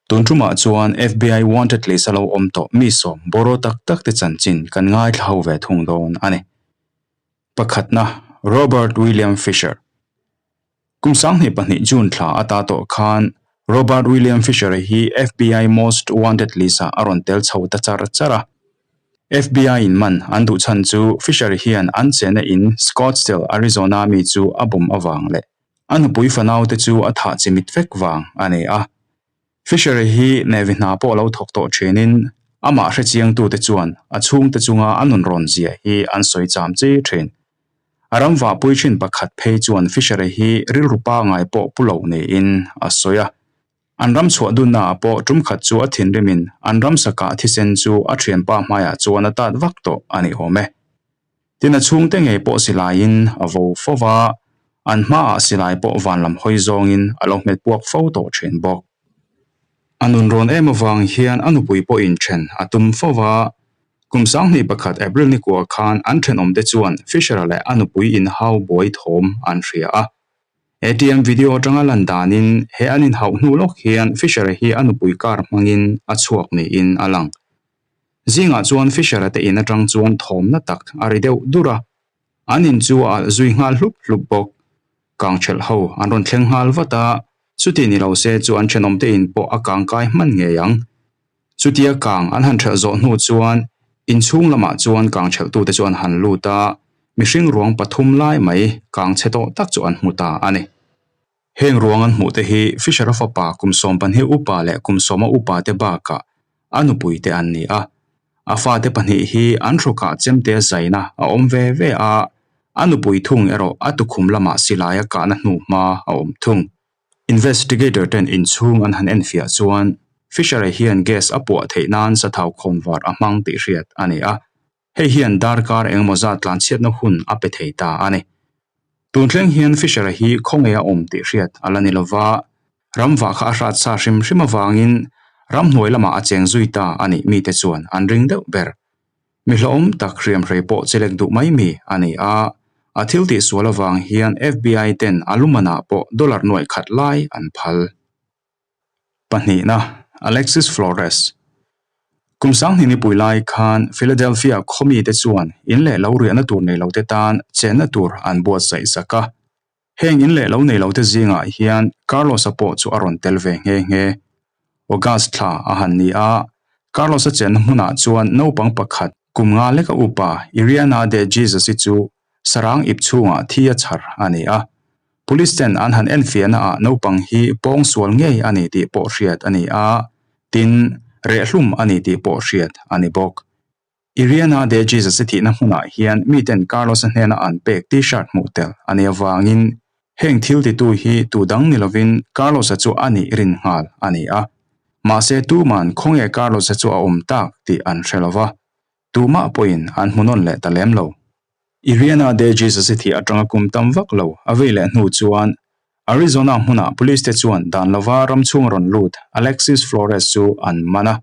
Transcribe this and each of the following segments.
Tun tumah chuan FBI wanted list a lo awm tawh mi sawm bawraw tak tak te chanchin kan ngaithla ho ve thung dawn a ni. Pakhatna, Robert William Fisher. Kum 22 June thla ata tawh khan Robert William Fisher hi FBI Most Wanted list-ah a rawn tel chho ta char char a. FBI in man an duh chhan chu Fisher hian an chenna in Scottsdale, Arizona mi chu a bum avang leh a nupui fanaute chu a thah chimit vek vang a ni a. Fisher hi Navy hna pawh lo thawk tawh thinin amah hrechiangtute chuan a chhungte chunga a nunrawn zia hi an sawi cham chi thin. A ram vahpui thin pakhat phei chuan Fisher hi rilru pangai pawh pu lo niin a sawi a. An ram chhuah dunnaah pawh tum khat chu a thinrimin an ram sakah thisen chu a thianpa hmaiah chuan a tat vak tawh a ni awm e. Tin a chhungte ngei pawh silaiin a vo fo va, an hmaah silai pawh van lam hawi zawngin a lo hmet puak fo tawh thin bawk. A nunrawn em avang hian a nupui pawhin then a tum fo va, Kum 21 April ni kua khan an thenawmte chuan Fisher-a leh a nupui inhau buai thawm an hria a. ATM video atanga lan danin he an inhauh hnu lawk hian Fisher-a hi a nupui car hmangin a chhuak niin a lang. Zingah chuan Fisher-a te in atang chuan thawmna tak a ri deuh dur a, an in chu a alh zui nghal hlup hlup bawk. Kangthelh ho an rawn thleng nghal vat a, chuti ni lo se chu an thenawmte in pawh a kangkai hman ngei ang. Chutia kang an han ṭhelh zawh hnu chuan inchhung lamah chuan kang ṭhelhtute chu an han lut a, mihring ruang pathum lai mai kang chhe tawh tak chu an hmu ta a ni. Heng ruang an hmuh te hi Fisher-a fapa kum 12 upa leh kum 10 upa te bakah a nupui te an ni a. A fate pahnih hi an hrukah chemte zaina a awm ve ve a, a nupui thung erawh a tukhum lamah silaia kahna hnuhma a awm thung. Investigator ten inchhung an han enfiah chuan Fisher-a hian gas a puah theih nan sathau khawnvar a hmang tih hriat a ni a, hei hian darkar engemaw zat tlanchhiatna hun a pe thei ta a ni. Tun thleng hian Fisher-a hi khawnge a awm tih hriat a la ni lova, ramvah kha a hrat sa hrim hrim avangin ramhnuai lamah a cheng zui ta a nih mite chuan an ring deuh ber. Mi hlauhawm tak hriamhrei pawh chelek duh mai mi a ni a, a thil tihsual avang hian FBI ten a lumanah pawh dollar nuaih khat lai an phal. Pahnihna, Alexis Flores. Kum 20 pui lai khan Philadelphia khaw mite chuan in leh lo riahna tur nei lote tan chenna tur an buatsaih sak a. Heng in leh lo nei lote zingah hian Carlos-a pawh chu a rawn tel ve nghe nghe. August thla a han ni a, Carlos-a chenna hmunah chuan naupang pakhat kum nga leka upa Iriana de Jesus-i chu sarang ip chhungah thi a chhar a ni a. Police ten an han enfiahnaah naupang hi pawng sual ngei a ni tih pawh hriat a ni a, tin, rehhlum a ni tih pawh hriat a ni bawk. Iriana de Jesus-i thihna hmunah hian miten Carlos-a hnena an pek T-shirt hmuh tel a nih avangin heng thil titu hi tu dang ni lovin Carlos-a chu a nih rin nghal a ni a. Mahse tuman khawnge Carlos-a chu a awm tak tih an hre lova, tumah pawhin an hmu nawn leh ta lem lo. Iriana de Jesus-i thih atanga kum tam vak lo a vei leh hnu chuan Arizona hmunah police te chuan dan lova ramchhung rawn lut Alexis Flores chu an man a.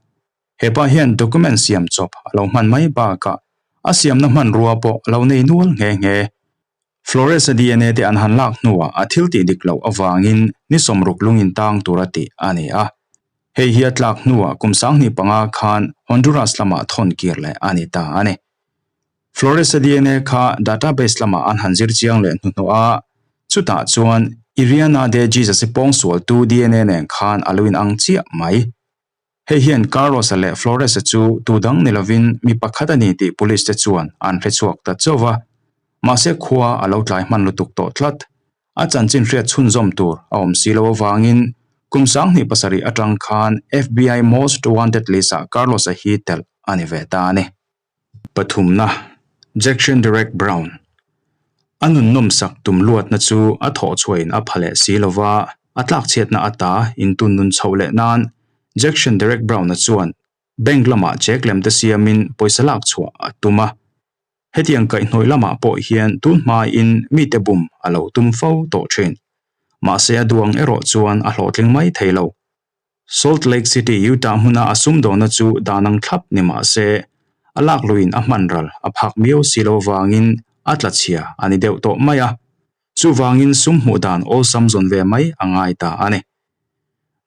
He pa hian document siam chawp a lo hman mai bakah a siamna hmanrua pawh a lo nei nual nghe nghe. Flores-a DNA te an han lak hnuah a thil tih dik loh avangin ni 60 lungin tang tura tih a ni a. Hei hi a tlak hnuah kum 25 khan Honduras lamah thawn kir leh a ni ta a ni. Flores-a DNA kha database lamah an han zir chiang leh hnuhnawh a, chutah chuan Iriana de Jesus-i pawngsualtu DNA nen khan a lo inang chiah mai. Hei hian Carlos-a leh Flores-a chu tu dang ni lovin mi pakhat a ni tih police te chuan an hre chhuak ta chauh va. Mahse khua a lo tlai hman lutuk tawh tlat. A chanchin hriat chhunzawm tur a awm si lo avangin kum 27 atang khan FBI Most Wanted list-ah Carlos-a hi telh a ni ve ta a ni. Pathumna, Jackson Derek Brown. A nunnawm sak tum luatna chu a thawh chhuahin a pha leh si lo va, a tlakchhiatna ata intun nun chhoh leh nan Jackson Derek Brown-a chuan bank lamah check lem te siamin pawisa lak chhuah a tum a. Hetiang kaihhnawih lamah pawh hian tun hmain mite bum a lo tum fo tawh thin. Mahse a duang erawh chuan a hlawhtling mai thei lo. Salt Lake City, Utah hmuna a sumdawhna chu dan ang thlap ni mah se, a lak luiin a hman ral a phak miau si lo vangin a tla chhia a ni deuh tawh mai a. Chuvangin sum hmuh dan awlsam zawn ve mai a ngai ta a ni.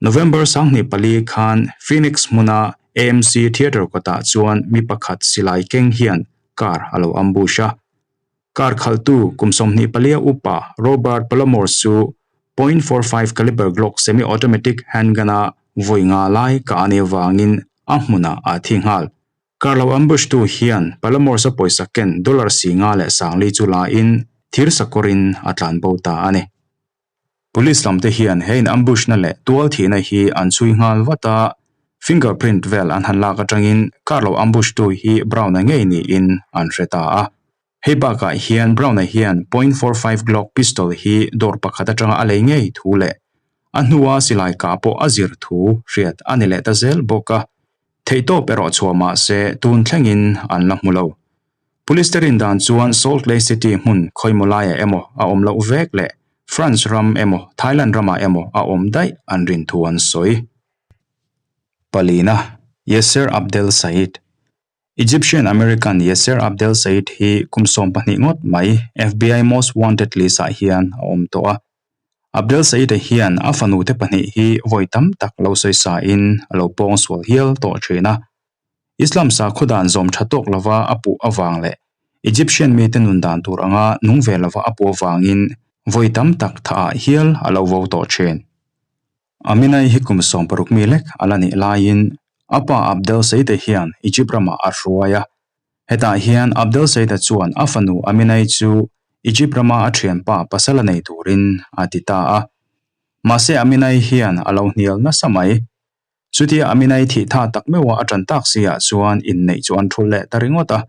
November 24 khan Phoenix hmuna AMC Theatre kawtah chuan mi pakhat silai keng hian car a lo ambush a. Car khalhtu kum 24 a upa Robert Palomors chu point 45 caliber Glock semi-automatic handgun-a vawi nga lai kah a nih avangin a hmunah a thi nghal. Car lo ambush tu hian Palomors a pawisa ken dollar 50 leh 40 chu la in thir sakawrin a tlanbo ta a ni. Police lam te hian he in ambush na leh tual thihna hi an chhui nghal vat a, fingerprint vel an han lak atangin car lo ambush tu hi Brown-a ngei niin an hre ta a. Hei bakah hian Brown-a hian point 45 Glock pistol hi dawr pakhat atanga a lei ngei thu leh a hnua silai kah pawh a zir thu hriat a ni leh ta zel bawk a, theihtawp erawh chhuah mah se tun thlengin an la hmu lo. Police te rin dan chuan Salt Lake City hmun khawimaw laiah emaw a awm loh vek leh France ram emaw Thailand ramah emaw a awm daih an rin thu an sawi. Palina, Yasser Abdel Said Egyptian American Yasser Abdel Said hi kum 12 ngawt mai FBI Most Wanted list ah hian a awm tawh a. Abdel Said-a hian a fanu te pahnih hi vawi tam tak lo sawi sa in a lo pawng sual hial tawh thin a. Islam sakhaw dan zawm tha tawk lova a puh avang leh Egyptian mite nun dan tur anga nung ve lova a puh avangin vawi tam tak thah ah hial a lo vo tawh thin. Aminai hi kum 60 mi lek a la nih laiin a pa Abdel Said-a hian Egypt ramah a hruai a. Hetah hian Abdel Said-a chuan a fanu Aminai chu Egypt rama a thianpa pasal a nei turin a ti ta a. Mahse Aminai hian a lo hnial nasa mai. Chutia Aminai thih tha tak meuha a tan tak si ah chuan inneih chu an thul leh ta ringawt a.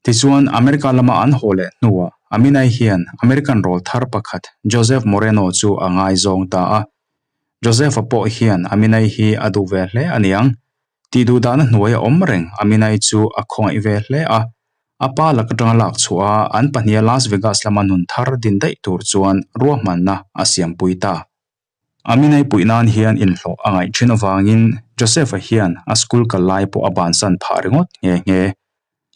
Tichuan America lama an haw leh hnuah Aminai hian American rawl thar pakhat Joseph Moreno chu a ngaizawng ta a. Joseph-a pawh hian Aminai hi a duh ve hle a niang. Tih duh dahna hnuai a awm reng Aminai chu a khawngaih ve hle a. A pa lak atanga lak chhuah a an pahniha Las Vegas lama nun thar din daih tur chuan ruahmanna a siampui ta. Aminai puih nan hian inhlawh a ngaih thin avangin Joseph-a hian a school kal lai pawh a bansan phah ringawt nghe nghe.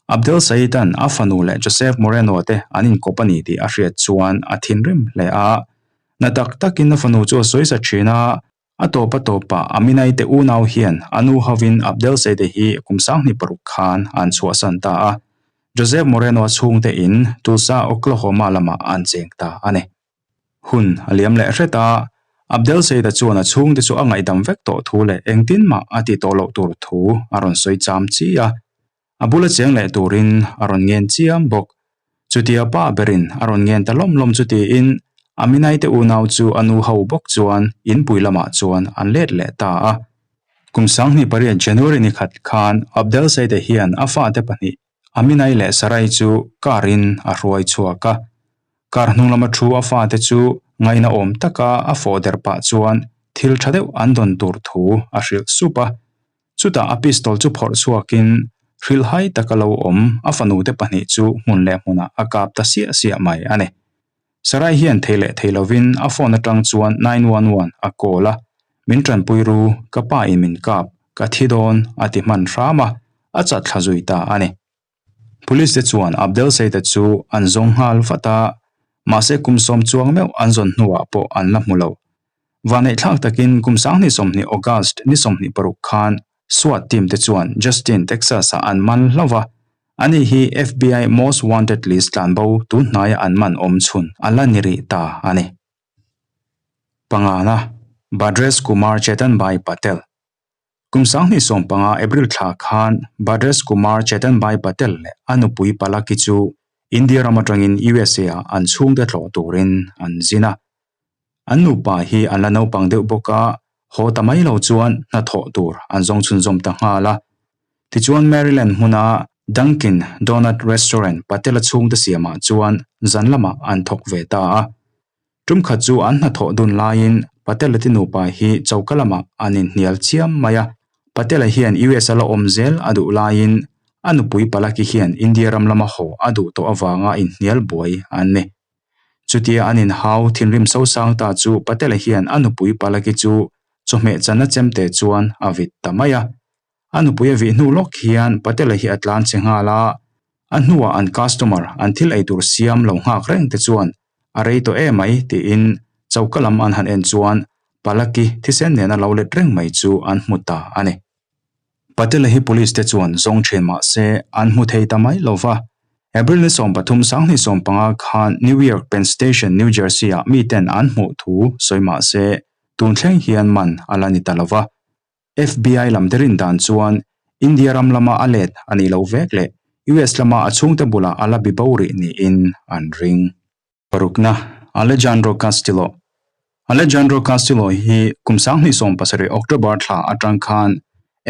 Abdel Said-a'n a fanu leh Joseph Moreno te an inkawp a ni tih a hriat chuan a thinrim hle a. Na tak takin a fanu chu a sawi sa thin a, a tawp a tawpah Aminai te unau hian a nu hovin Abdel Said-a hi kum 26 khan an chhuahsan ta a. Joseph Moreno-a chhungte in Tulsa, Oklahoma lamah an cheng ta a ni. Hun a liam leh hret a, Abdel Said-a chuan a chhungte chu a ngaihdam vek tawh thu leh engtin mah a ti tawh loh tur thu a rawn sawi cham chi a. A bula cheng leh turin a rawn ngen chiam bawk. Chutia pa berin a rawn ngen ta lawm lawm chu tiin Aminai te unau chu a nu ho bawk chuan inpui lamah chuan an let leh ta a. Kum 28 January ni khat khan Abdel Said-a hian a fate pahnih Aminai leh Sarai chu car in a hruai chhuak a. Car hnung lama thu a fate chu ngaihna awm taka a fawh der pah chuan thil tha deuh an dawn tur thu a hrilh sup a. Chutah a pistol chu phawrh chhuakin hrilhhai taka lo awm a fanu te pahnih chu hmun leh hmunah a kap ta siah siah mai a ni. Sarai hian thei leh thei lovin a phone atang chuan 911 a call a, Min tanpui ru, ka pa in min kap, ka thi dawn a ti hman hram a, a chat thla zui ta a ni. Police te chuan Abdel Said-a chu an zawng nghal vat a, mahse kum 10 chuang meuh an zawn hnuah pawh an la hmu lo. Vaneihthlak takin kum 2020 August ni 26 khan SWAT team te chuan Justin, Texas-ah an man hlauh va, ani hi FBI Most Wanted list tlanbo tun hnaia an man awm chhun a la ni rih ta a ni. Pangana, Bhadresh Kumar Chetanbhai Patel Kum 2015 April thla khan Bhadresh Kumar Chetanbhai Patel leh a nupui Palaki chu India ram atangin USA-ah an chhungte tlawh turin an zin a. An nupa hi an la naupang deuh bawk a, haw ta mai lo chuan hnathawh tur an zawng chhunzawm ta nghal a. Tichuan Maryland hmuna Dunkin Donut Restaurant Patel-a chhungte siamah chuan zan lamah an thawk ve ta a. Tum khat chu an hnathawh dun laiin Patel-a te nupa hi choka lamah an inhnial chiam mai a. Patel-a hian US a la awm zel a duh laiin a nupui Palaki hian India ram lama haw a duh tawh avanga inhnial buai an ni. Chutia an inhau thinrim sosang ta chu Patel-a hian a nupui Palaki chu chawhmeh channa chemte chuan a vit ta mai a. A nupui a vih hnu lawk hian Patel-a hi a tlan che nghal a, a hnuah an customer an thil eitur siam lo nghak reng te chuan a rei tawh em mai tiin choka lam an han en chuan. Palaki thisen nena lo let reng mai chu an hmu ta a ni. Patel-a hi police te chuan zawng thin mah se an hmu thei ta mai lo va. April ni 13 2015 khan New York Penn Station, New Jersey-ah miten an hmuh thu sawi mah se tun thleng hian man a la ni ta lo va. FBI lam te rin dan chuan India ram lama a let a nih loh vek leh US lama a chhungte bulah a la bi bo rih niin an ring. Parukna, Alejandro Castillo Alejandro Castillo hi kum 2017 October thla atang khan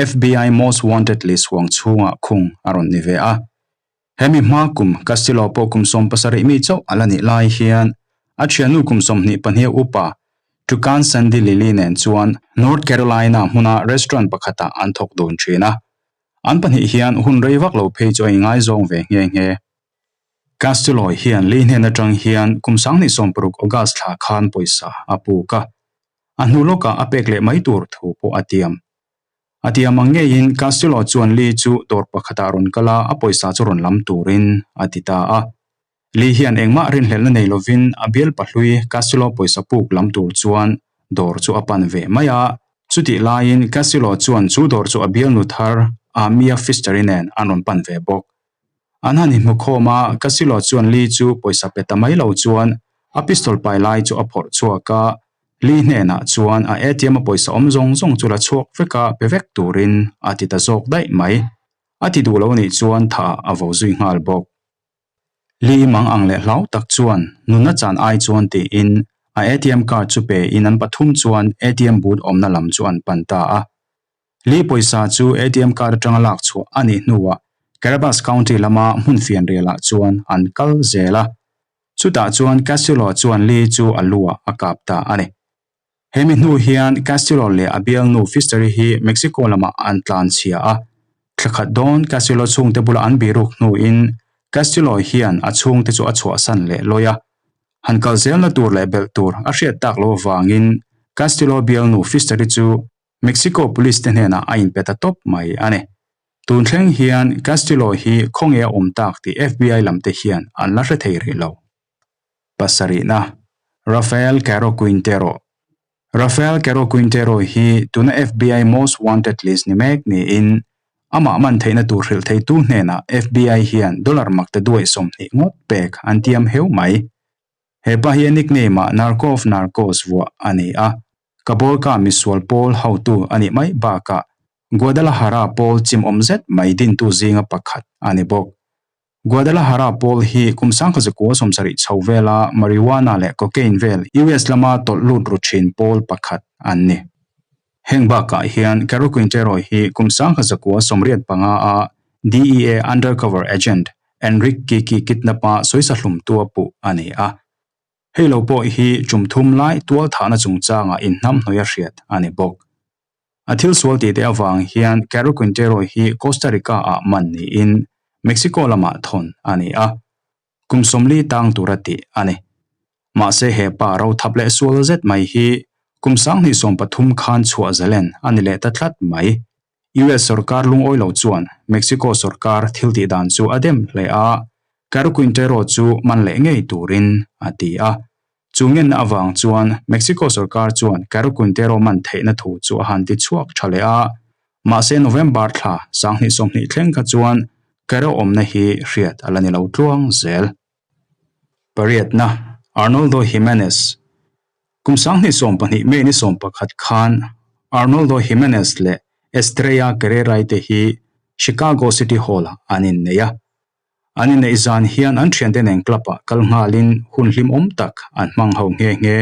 FBI Most Wanted list huang chhungah khung a rawn ni ve a. Hemi hma kum Castillo pawh kum 17 mi chauh a la nih lai hian a thiannu kum 22 upa Tucan Sandy Lily nen chuan North Carolina hmuna restaurant pakhatah an thawk dun thin a. An pahnih hian hun rei vak lo phei chu a ingaizawng ve nghe nghe. Castillo hian lei hnen atang hian kum 2016 August thla khan pawisa a puk a, a hnu lawkah a pek leh mai tur thu pawh a tiam. A tiam ang ngeiin Castillo chuan Lee chu dawr pakhatah rawn kal a, a pawisa chu rawn lam turin a ti ta a. Lee hian engmah rinhlelhna nei lovin a bial pahlui Castillo pawisa puk lam tur chuan dawr chu a pan ve mai a. Chutih laiin Castillo chuan chu dawr chu a bialnu thar Amia Fister-i nen an rawn pan ve bawk. An han inhmukhawm a, Castillo chuan Lee chu pawisa pe ta mai lo chuan a pistol pai lai chu a phawrh chhuak a, Lee hnenah chuan a ATM a pawisa awm zawng zawng chu la chhuak vek a, pe vek turin a ti ta zawk daih mai. A ti duh lo anih chuan tha a vo zui nghal bawk. Lee mang ang leh hlau tak chuan nunna chan ai chuan tiin a ATM card chu pe in an pathum chuan ATM booth awmna lam chu an pan ta a. Lee pawisa chu ATM card atanga lak chhuah a nih hnuah Carabas County lama hmun fianrialah chuan an kal zel a. Chutah chuan Castillo chuan Lee chu a luah a kap ta a ni. Hemi hnu hian Castillo leh a bialnu Fister-i hi Mexico lamah an tlan chhia a. Thla khat dawn Castillo chhungte bula an biruk hnuin Castillo hian a chhungte chu a chhuahsan leh lawi a. Han kal zelna tur leh belh tur a hriat tak loh avangin Castillo bialnu Fister-i chu Mexico police te hnenah a inpe ta tawp mai a ni. Tun thleng hian Castillo hi khawnge a awm tak tih FBI lamte hian an la hre thei rih lo. Pasarihna, Rafael Caro Quintero Rafael Caro Quintero hi tuna FBI Most Wanted list ni mek niin amah man theihna tur hrilh theitu hnenah FBI hian dollar makte duai 20 ngawt pek an tiam heu mai. He pa hi a nickname ah Narco of Narcos vuah a ni a, Caborca misual pawl hotu a nih mai bakah Guadalajara pawl chimawm zet mai dintu zinga pakhat a ni bawk. Guadalajara pawl hi kum 1970 chho vela marijuana leh cocaine vel US lama tawlh lut ru thin pawl pakhat an ni. Heng bakah hian Caro Quintero hi kum 1985 a DEA undercover agent Enrique Kiki kidnap-a sawisa hlumtua puh a ni a. Hei lo pawh hi tum thum lai tual thahna chungchangah inhnamhnawih a hriat a ni bawk. A thil sual tih te avang hian Caro Quintero hi Costa Rica-ah man niin Mexico lamah thawn a ni a, kum 40 tang tura tih a ni. Mahse he pa ro thap leh sual zet mai hi kum 2013 khan chhuah zalen a ni leh ta tlat mai. US sorkar lungawi lo chuan Mexico sorkar thil tih dan chu a dem hle a, Caro Quintero chu man leh ngei turin a ti a. Chu ngenna avang chuan Mexico sorkar chuan Caro Quintero man theihna thu chu a han ti chhuak tha leh a, mahse November thla 2020 thleng kha chuan Caro awmna hi hriat a la ni lo tluang zel. Pariatna, Arnoldo Jimenez Kum 2012 May ni 11 khan Arnoldo Jimenez leh Estrella Carrera-i te hi Chicago City Hall-ah an innei a. An inneih zan hian an thiante nen club-ah kal nghalin hun hlimawm tak an hmang ho nghe nghe.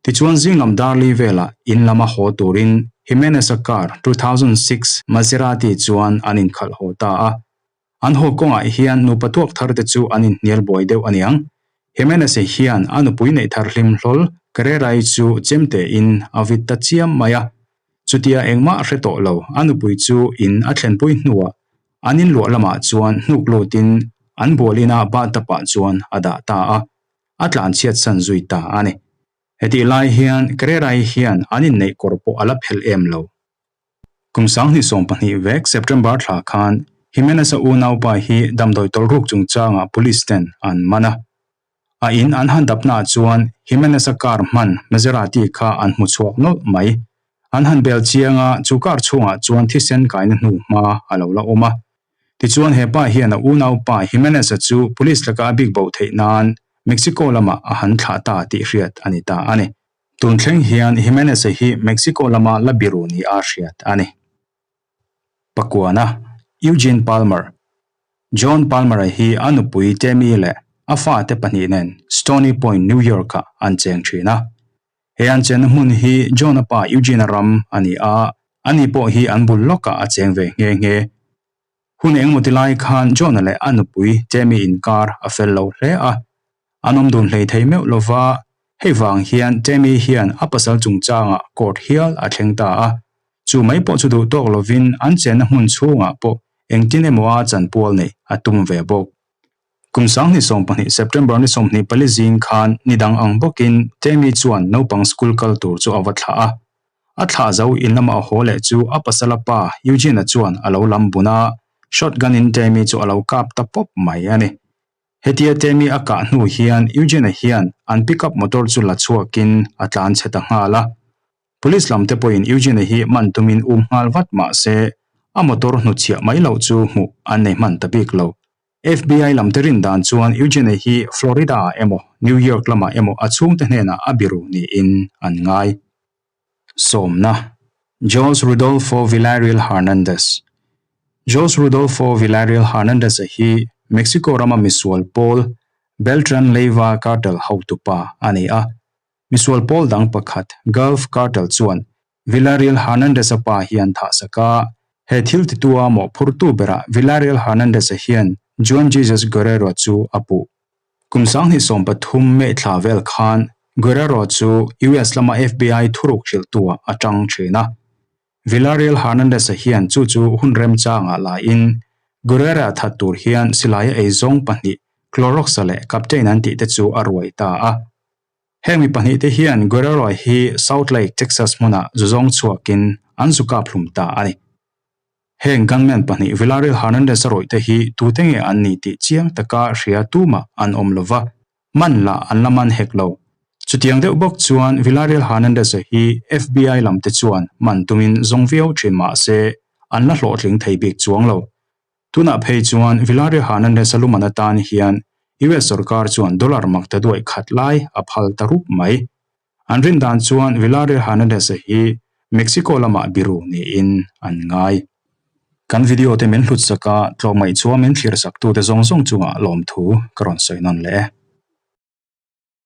Tichuan zinglam Darley velah in lama haw turin Jimenez-a car 2006 Maserati chuan an inkhalh haw ta a. An haw kawngah hian nupa tuak thar te chu an inhnial buai deuh aniang. Jimenez-a hian a nupui neih thar hlim hlawl Carrera-i chu chemtein a vit ta chiam mai a. Chutia engmah hre tawh lo, a nupui chu in a thlenpui hnuah an inluah lamah chuan hnuk lutin an bual inah bathtub-ah chuan a dah ta a, a tlanchhiat san zui ta a ni. Hetih lai hian Carrera-i hian an inneih kawr pawh a la phelh em lo. Kum 2022 vek September thla khan Jimenez-a unaupa hi damdawi tawlhruk chungchangah police ten an man a. A in an han dapnaah chuan Jimenez-a car hman Maserati kha an hmu chhuak nawlh mai. An han bel chiang a, chu car chhungah chuan thisen kaina hnu hma a lo la awm a. Tichuan he pa hian a unaupa Jimenez-a chu police laka a bik bo theih nan Mexico lamah a han thlah ta tih hriat a ni ta a ni. Tun thleng hian Jimenez-a hi Mexico lama la biru nia hriat a ni. Pakuana, Eugene Palmer, John Palmer-a hi a nupui Tammy leh a fate pahnih nen Stony Point, New York-ah an cheng thin a. He an chenna hmun hi John-a pa Eugene-a ram a ni a, ani pawh hi an bul lawkah a cheng ve nghe nghe. Hun engemaw ti lai khan John-a leh a nupui Tammy inkar a fel lo hle a, An awm dun hlei thei meuh lo va, hei vang hian Tammy hian a pasal chungchangah court hial a thleng ta a. Chu mai pawh chu duh tawk lovin an chenna hmun chhungah pawh engtin emaw a chanpual neih a tum ve bawk. Kum 2020 September ni 24 zing khan ni dang ang bawkin Tammy chuan naupang school kal tur chu a va thlah a. A thlah zo in lama a haw leh chu a pasala pa Eugene-a chuan a lo lam bun a, shotgun in Tammy chu a lo kap ta pawp mai a ni. Hetia Tammy a kah hnu hian Eugene-a hian an pickup motor chu la chhuakin a tlan chhe ta nghal a. Police lam te pawhin Eugene-a hi man tumin um nghal vat mah se a motor hnutchhiah mai loh chu hmuh an nei hman ta bik lo. FBI lam te rin dan chuan Eugene-a hi Florida-ah emaw New York lamah emaw a chhungte hnenah a biru niin an ngai. Sawmna, Jose Rudolfo Villarreal Hernandez Jose Rudolfo Villarreal Hernandez-a hi Mexico rama misual pawl Beltran Leyva Cartel hotupa a ni a. Misual pawl dang pakhat Gulf Cartel chuan Villarreal Hernandez-a pa hian thahsak a, he thil titua mawhphurtu berah Villarreal Hernandez-a hian Juan Jesus Guerrero chu a puh. Kum 2013 May thla vel khan Guerrero chu US lama FBI thuruk hrilhtuah a tang thin a. Villarreal Hernandez-a hian chu chu hun remchangah laiin Guerrera that tur hian silaia eizawng pahnih Clorox-a leh Captain an tih te chu a ruai ta a. Heng mi pahnih te hian Guerrero hi South Lake, Texas hmunah zu zawng chhuakin an zu kap hlum ta a ni. Heng gunman pahnih Villarreal Hernandez-a rawih te hi tute nge an ni tih chiang taka hria tumah an awm lo va, man lah an la man hek lo. Chutiang deuh bawk chuan Villarreal Hernandez-a hi FBI lam te chuan man tumin zawng viau thin mah se an la hlawhtling thei bik chuang lo. Tunah phei chuan Villarreal Hernandez-a luman atan hian US sorkar chuan dollar mak ta duaih khat lai a phal ta rup mai. An rin dan chuan Villarreal Hernandez-a hi Mexico lamah biru niin an ngai. Kan video te min hlutsak a, tlawmngaih chua min thlir sak tute zawng zawng chungah lawmthu ka rawn sawi nawn leh e.